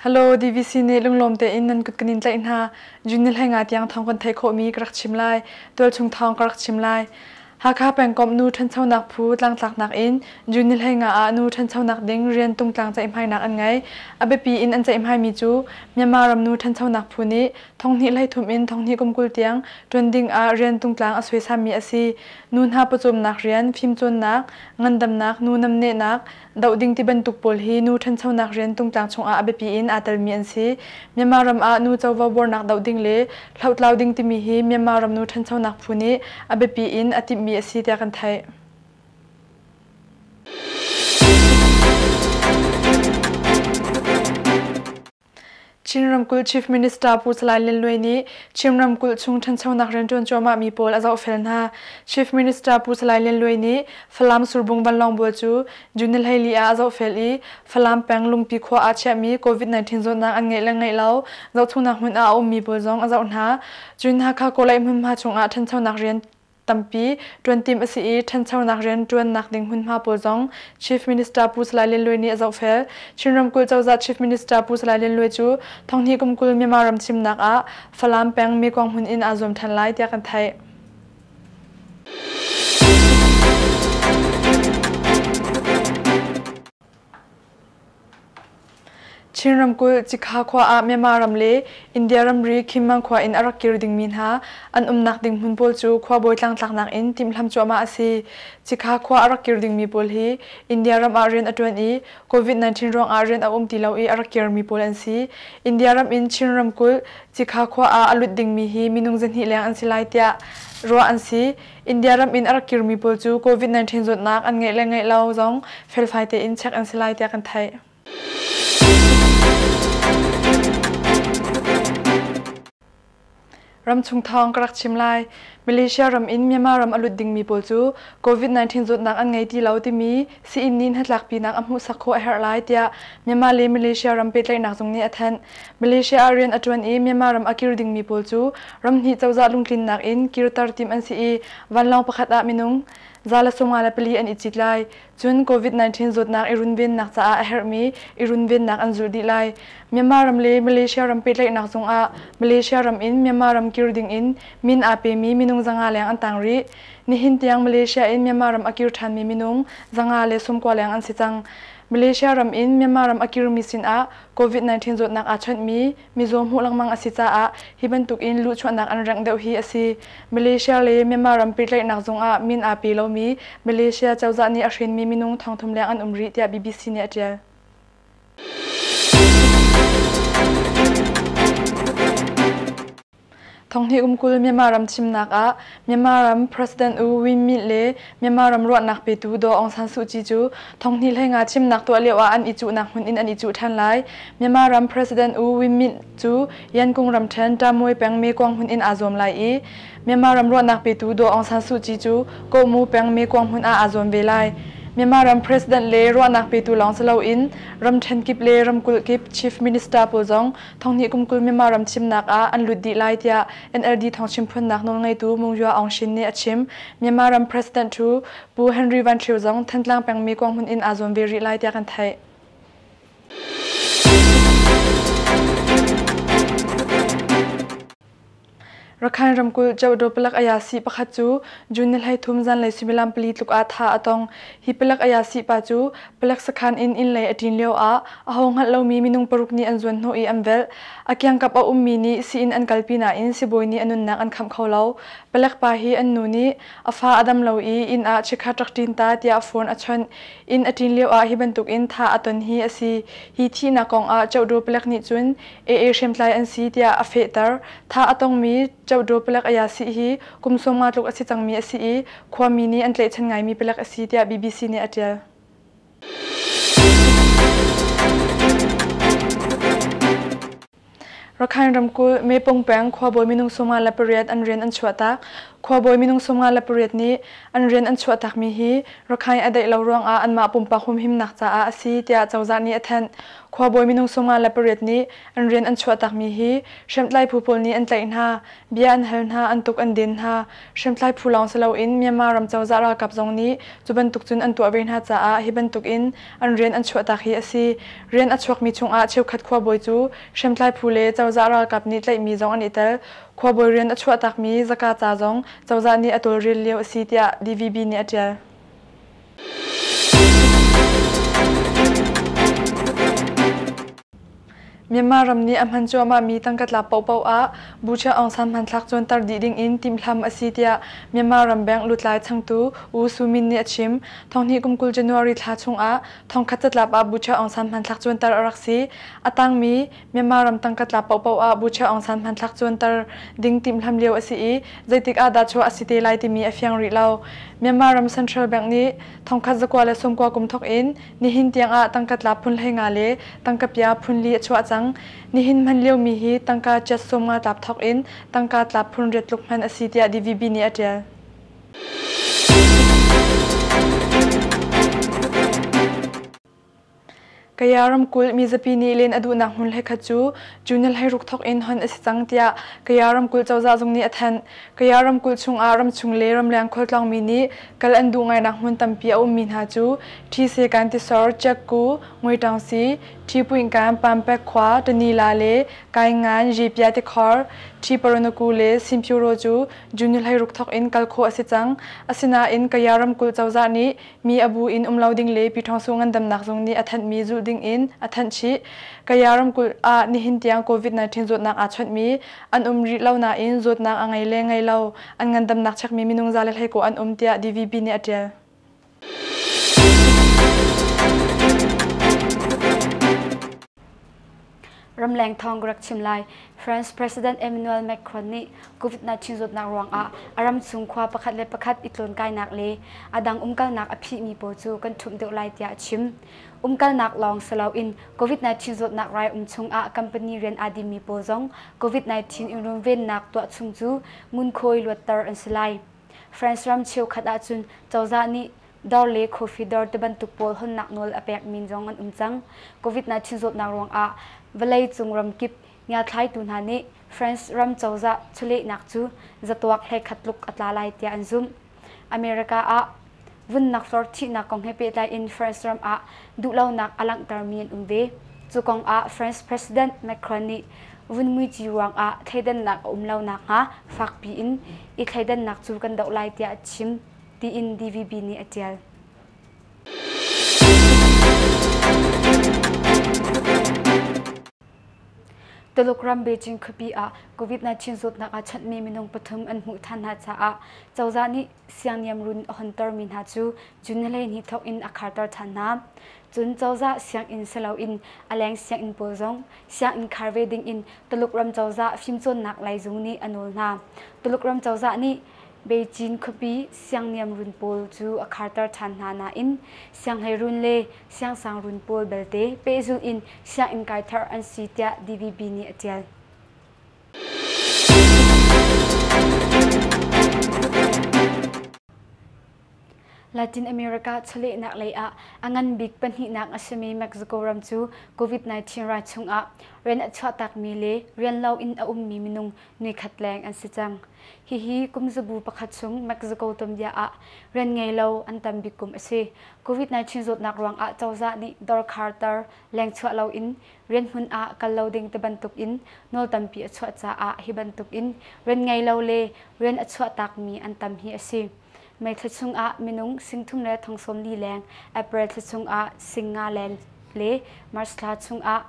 Hello DVC nih lunglawm tein nan kut kan in tlaih hna. June ni hleinga tiang thawng kan theih khawhmi ka rak chim lai. Tualchung thawng ka rak chim lai. Hakha pengkomh nu ṭhanchonak phu tlangtlaknak in June ni hleinga ah nu ṭhanchonak ding rian tungtlang ceihmainak an ngei. A biapi in an ceihmaimi cu Myanmar ram nu ṭhanchonak phu nih thonghnih hleithum in thonghnih kum 20 tiang ṭuan ding ah rian tungtlang a suaisammi a si. Nu hna pawcawmnak rian, fimcawnnak, ngandamnak, nu namnehnak, doh ding ti bantuk pawl hi nu ṭhanchonak rian tungtlang chungah a biapi in aa telmi an si. Myanmar ram ah nu covo buarnak doh ding le hlohtlau ding timi hi Myanmar ram nu ṭhanchonak phu nih a biapi in a timhmi a si tiah kan theih. Chin ramkulh Chief Minister Pu Salai Lin Luai nih Chin ramkulh chung ṭhanchonak rianṭuan cuahmahmi pawl a zohfel hna. Chief Minister Pu Salai Lin Luai nih Falam Surbung vanlawng bual cu June ni 14 ah a zohfel i Falam peng Lungpi khua ah chiahmi COVID-19 zawtnak an ngeih le ngeih lo zohchungnak hmun ah a ummi pawl zong a zoh hna. Cun Hakha Kawlei hmunhma chungah ṭhanchonak rian tampi ṭuan a si i ṭhanchonak rian ṭuannak ding hmunhma pawl zong Chief Minister Pu Salai Lian Luai nih a zohfel. Chin ramkulh cozah Chief Minister Pu Salai Lian Luai cu thonghnih kum 20 Myanmar ram chimnak ah Falam peng Mekong hmun in aa zuam ṭhan lai tiah kan theih. Chin ramkulh Cikha khua ah Myanmar ram le India ramri Khimmang khua in a rak kir dingmi hna an umnak ding hmun pawl cu khuabawi tlangtlaknak in timhlam cuahmah a si. Cikha khua a rak kir dingmi pawl hi India ram ah rian a ṭuan i COVID-19 ruangah rian a um ti lo i a rak kirmi pawl an si. India ram in Chin ramkulh Cikha khua ah a lut dingmi hi minung 200 leng an si lai tiah ruah an si. India ram in a rak kirmi pawl cu COVID-19 zawtnak an ngeih le ngeih lo zong felfai tein check an si lai tiah kan theih. Ramchung thawng ka rak chim lai. Malaysia ram in Myanmar ram a lut dingmi pawl cu COVID-19 zawtnak an ngei ti lo timi sii-inn nih hnatlakpinak a hmuhsak khawh a herh lai tiah Myanmar le Malaysia ram pehtlaihnak zung nih a thanh. Malaysia ah rian a ṭuan i Myanmar ram a kir dingmi pawl cu ramhnih cozah lungtlinnak in kirter tim an si i vanlawng pakhat ah minung 154 an i cit lai. Cun COVID-19 zawtnak i runvennak caah a herhmi i runvennak an zulh dih lai. Myanmar ram le Malaysia ram pehtlaihnak zung ah Malaysia ram in Myanmar ram kir ding in min aa pemi minung 500 leng an tang rih. Nihin tiang Malaysia in Myanmar ram a kir ṭhanmi minung 190 leng an si cang. Malaysia ram in Myanmar ram a kirmi sinah COVID-19 zawtnak aa chawnhmi mizaw hmuh lengmang a si caah hi bantuk in luhchuahnak an rengh deuh hi a si. Malaysia le Myanmar ram pehtlaihnak zung ah min aa pe lomi Malaysia cozah nih a hrinmi minung 3,000 leng an um rih tiah BBC nih a ṭial. Thonghnih kum 20 Myanmar ram thimnak ah Myanmar ram President U Win Myint le Myanmar ram ruahnak petu Daw Aung San Suu Kyi cu thonghnih 15 thimnak tuah lio ah an i cuhnak hmun in an i cuh ṭhan lai. Myanmar ram President U Win Myint cu Yankung ramṭhen Tamuai peng Mekong hmun in aa zuam lai i Myanmar ram ruahnak petu Daw Aung San Suu Kyi cu Kawhmu peng Mekong hmun ah aa zuam ve lai. Myanmar ram President le ruahnak petu lawng si loin ramṭhen kip le ramkulh kip Chief Minister pawl zong Thonghnih kum 20 Myanmar ram thimnak ah an lut dih lai tiah NLD thawngchim phuannak nawlngeitu Mungya Aung Shin nih a chim. Myanmar ram President Thu Pu Henry Van Thio zong Thantlang pengmi Kuanghmun in aa zuam ve rih lai tiah kan theih. Rakhine ramkulh Kyauktaw palek ayasi pakhat cu June ni 13 zanlei suimilam 4 tluk ah thah a tong. Hi palek ayasi pa cu palek sakhan in inn lei a ṭin lio ah aho hngalh lomi minung paruk nih an zuan hnawh i an velh. A kiangkap a ummi nih sii-inn an kalpi nain sibawi nih a nunnak an khamh kho lo. Palek pa hi an nu nih a fa a dam lo i inn ah chikkhat rak ṭin ta tiah phone a chawnh. Inn a ṭin lio ah hi bantukin thah a ton hi a si. Hi thihnak kong ah Kyauktaw palek nih cun AA hriamtlai an si tiah a fehter. Thah a tongmi Kyauktaw palek ayasi hi kum 50 tluk a si cangmi a si i khuami nih an tlaihchan ngaimi palek a si tiah BBC nih a ṭial. Rakhine ramkulh Mepong peng khuabawi minung 58 an rian an chuahtak. Khuabawi minung 58 nih an rian an chuahtakmi hi Rakhine a daih lo ruangah anmah pumpak humhimnak caah a si tiah cozah nih a thanh. Khuabawi minung 58 nih an rian an chuahtakmi hi hriamtlai phu pawl nih an tlaih hna, bia an hal hna, an tuk an den hna. Hriamtlai phu lawng si loin Myanmar ram cozah ralkap zong nih cu bantuk cun an tuah ve hna caah hi bantuk in an rian an chuahtak hi a si. Rian a chuakmi chungah cheukhat khuabawi cu hriamtlai phu le cozah ralkap nih tlaihmi zong an i tel. Khuabawi rian a chuahtakmi zaka ca zong cozah nih a tawlrel lio a si tiah DVB nih a ṭial. Myanmar ram nih a hman cuahmahmi tangka tlap paohpaoh ah Bucha Aung San hmanthlak cuanter dih dingin timhlam a si tiah Myanmar ram bank lutlai changtu U Su Min nih a chim. Thonghnih kum 20 January thla chungah thongkhat catlap ah Bucha Aung San hmanthlak cuanter a rak si. A tangmi Myanmar ram tangka tlap paohpaoh ah Bucha Aung San hmanthlak cuanter ding timhlam lio a si i zeitik ah dah chuah a si te lai timi a fiang rih lo. Myanmar ram Central Bank nih thongkhat 190 kum thawk in nihin tiangah tangka tlap phun 15 le tangka pia phun li a chuah cang. Nihin hman liomi hi tangka chiat 50 tlap thawk in tangka tlap phun riat tluk hman a si tiah DVB nih a ṭial. Kaya ramkulh mizapi nih len a duhnak hmun hlei khat cu June 16 thawk in hon a si cang tiah Kaya ramkulh cozah zung nih a thanh. Kaya ramkulh chungah ramchung le ramleng khualtlawngmi nih kal an duh ngainak hmun tampi a ummi hna cu Ṭhisekan tisor, Ciakku, Nguiṭaungsi, Ṭhipuinkan, Pampek khua, Tanila le Kaingan, Zipia tikhor, Ṭhiparanaku le Simpyuro cu June 16 thawk in kal khawh a si cang. Asinain Kaya ramkulh cozah nih mi a bu in um lo ding le Pyithawngsu ngandamnak zung nih a thanhmi zulh ding in a thanh chih. Kaya ramkulh ah nihin tiang COVID-19 zawtnak aa chawnhmi an um rih lo nain zawtnak a ngei le ngei lo an ngandamnak chekmi minung 119 an um tiah DVB nih a ṭial. Ramleng thawng ka rak chim lai. France President Emmanuel Macron nih COVID-19 zawtnak ruangah a ramchung khua pakhat le pakhat i tlawnkainak le a dang umkalnak a phihmi pawl cu kan ṭhumh deuh lai tiah a chim. Umkalnak lawng si loin COVID-19 zawtnak rai um chungah company rian aa dinmi pawl zong COVID-19 in runvennak tuah chung cu ngunkhuai luatter an si lai. France ram cheukhat ahcun cozah nih dawr le coffee dawr tibantuk pawl honnak nawl a pek min zong an um cang. COVID-19 zawtnak ruangah vawleicung ramkip ngiathlaitu hna nih France ram cozah chawlehnak cu zatuak hlei-khat tluk a tla lai tiah an zumh. America ah vunnak hlor thihnak kong he pehtlai in France ram ah duhlonak a langhtermi an um ve. Cu kong ah France President Macron nih vunmuici ruangah thleidannak a um lo nakhnga fakpi in i thleidannak cu kan doh lai tiah a chim. tiin DVB nih a ṭial. Tuluk ram Beijing khuapi ah COVID-19 zawtnak aa chawnhmi minung pathum an hmuh ṭhan hna caah cozah nih siangniamrun a hontermi hna cu June 12 thawk in a kharter ṭhan hna. Cun cozah sianginn si loin a leng sianginn pawl zong sianginn khar ve dingin Tuluk ram cozah fimcawnnak lei zung nih a nawl hna. Tuluk ram cozah nih Beijing khuapi siangniamrun pawl cu a kharter ṭhan hna nain sianghleirun le siangsangrun pawl belte pehzulh in sianginn kai thar an si tiah DVB nih a ṭial. Latin America chawlehnak lei ah a ngan bik pahnihnak a simi Mexico ram cu COVID-19 rai chungah rian a chuahtakmi le rian loin a ummi minung nuikhat leng an si cang. Hihi kum zabu pakhat chung Mexico tuanbia ah rian ngei lo an tam bik kum a si. COVID-19 zawtnak ruangah cozah nih dawr kharter, lengchuah loin rian hmun ah kal lo ding ti bantuk in nawl tampi a chuah caah hi bantuk in rian ngei lo le rian a chuahtakmi an tam hi a si. May thla chungah minung sing thum le thong 40 leng, April thla chungah sing nga leng le March thla chungah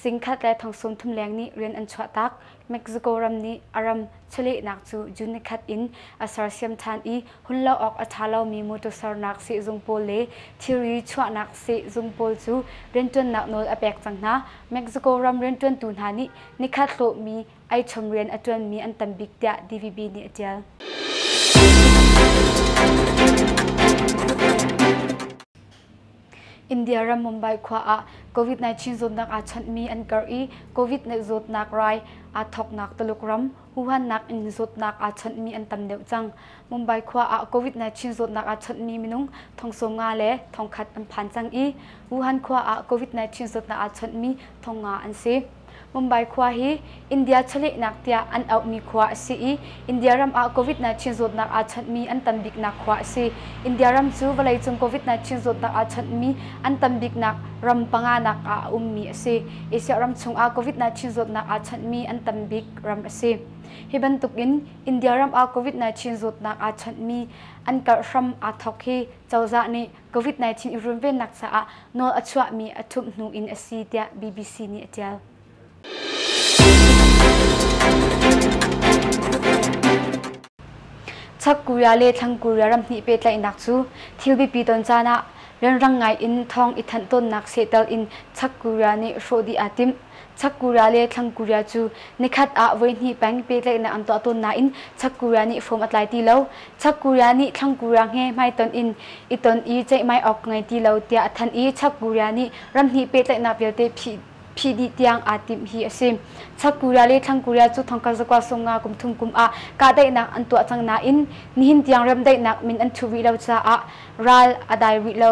Singkhat le thong 30 leng nih rian an chuahtak. Mexico ram nih a ram chawlehnak cu June nikhat in a sersiam ṭhan i hun lo awk a ṭha lomi motor sernak sehzung pawl le thilri chuahnak sehzung pawl cu rianṭuannak nawl a pek cang hna. Mexico ram rianṭuantu hna nih nikhat hlawhmi eichom rian a ṭuanmi an tam bik tiah DVB nih a ṭial. India ram Mumbai khua ah COVID-19 zawtnak aa chawnhmi an karh i COVID zawtnak rai aa thawknak Tuluk ram Wuhan nak in zawtnak aa chawnhmi an tam deuh cang. Mumbai khua ah COVID-19 zawtnak aa chawnhmi minung 50,000 le 1,000 an phan cang i Wuhan khua ah COVID-19 zawtnak aa chawnhmi 5,000 an si. Mumbai khua hi India chawlehnak tiah an auhmi khua a si i India ram ah COVID-19 zawtnak aa chawnhmi an tam biknak khua a si. India ram cu vawleicung COVID-19 zawtnak aa chawnhmi an tam biknak ram panganak ah a ummi a si. Asia ram chungah COVID-19 zawtnak aa chawnhmi an tam bik ram a si. Hi bantukin India ram ah COVID-19 zawtnak aa chawnhmi an karh hram aa thawk hi cozah nih COVID-19 i runvennak caah nawl a chuahmi a ṭhumh hnu in a si tiah BBC nih a ṭial. Chak Korea le Thlang Korea ramhnih pehtlaihnak cu thil biapi ton caan ah rianrang ngai in thawng i thanh tawnnak sehtal in Chak Korea nih hrawh dih aa timh. Chak Korea le Thlang Korea cu nikhat ah voihnih peng pehtlaihnak an tuah tawn nain Chak Korea nih form a tlai ti lo. Chak Korea nih Thlang Korea he hmaiton in i ton i ceihmai awk ngei ti lo tiah a thanh i Chak Korea nih ramhnih pehtlaihnak vialte phih phih dih tiang aa timh hi a si. Chak Korea le Thlang Korea cu thongkhat zakua sawmnga kum thum kum ah kahdaihnak an tuah cang nain nihin tiang remdaihnak min an thu rih lo caah ral a dai rih lo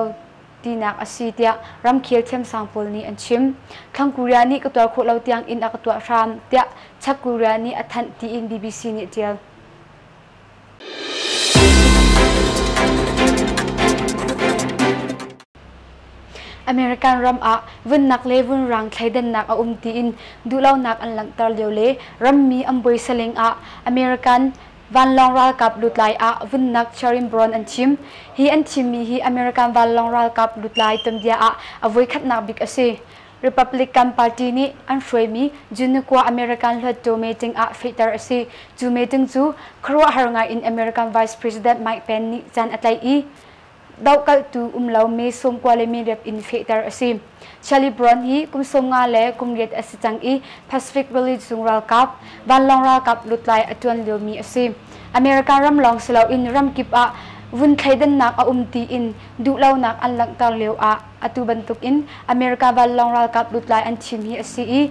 tinak a si tiah ramkhel thiamsang pawl nih an chim. Thlang Korea nih ka tuar khawh lo tiang in a ka tuah hram tiah Chak Korea nih a thanh tiin BBC nih a ṭial. American ram ah vunnak le vunrang thleidannak a um tiin duhlonak an langhter lio le rammi an buai saling ah American vanlawng ralkap lutlai ah vunnak Charim Brown an thim. Hi an thimmi hi American vanlawng ralkap lutlai tuanbia ah a voikhatnak bik a si. Republican Party nih an hruaimi Junukua American Hluttaw meeting ah fehter a si. Cu meeting cu khuaruahhar ngai in American Vice President Mike Pence nih caan a tlaih i dohkalhtu um lo mi 90 le mi rep in fehter a si. Charlie Brown hi kum 50 le kum riat a si cang i Pacific Valley cung ralkap, vanlawng ralkap lutlai a ṭuan liomi a si. America ram lawng si loin ramkip ah vun thleidannak a um tiin duhlonak an langhter lio ah atu bantukin America vanlawng ralkap lutlai an thim hi a si i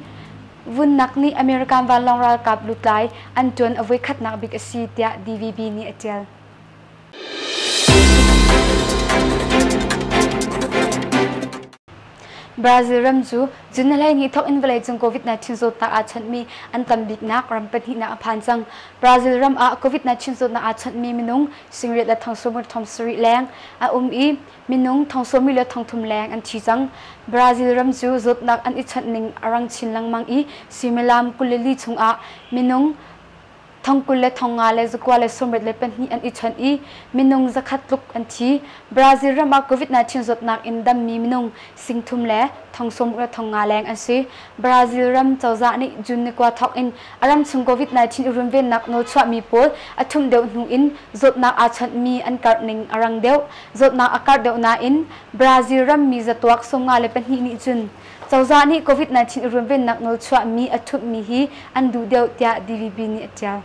vunnak nih American vanlawng ralkap lutlai an ṭuan a voikhatnak bik a si tiah DVB nih a ṭial. Brazil ram cu June 12 thawk in vawleicung COVID-19 zawtnak aa chawnhmi an tam biknak ram pahnihnak a phan cang. Brazil ram ah COVID-19 zawtnak aa chawnhmi minung singriat le thongsawm thong sarih leng a um i minung thongsawmi le thongthum leng an thi cang. Brazil ram cu zawtnak an i chawnh ning a rang chin lengmang i suimilam 24 chungah minung thong 20 le 500 le 9 le 24 an i chawnh i minung 100 tluk an thi. Brazil ram ah COVID-19 zawtnak in dammi minung 3,000 le 60 le 500 leng an si. Brazil ram cozah nih June ni kua thawk in a ram chung COVID-19 i runvennak nawlchuahmi pawl a ṭhumh deuh hnu in zawtnak aa chawnhmi an karh ning a rang deuh. Zawtnak a karh deuh nain Brazil rammi zatuak 54 nih cun cozah nih COVID-19 i runvennak nawlchuahmi a ṭhumhmi hi an duh deuh tiah DVB nih a ṭial.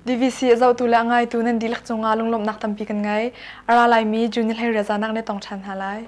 DVC a zohtu le a ngaitu nan dihlak cungah lunglawmhnak tampi kan ngei. A ra laimi June ni 12 zan ah kan i tong ṭhan hna lai.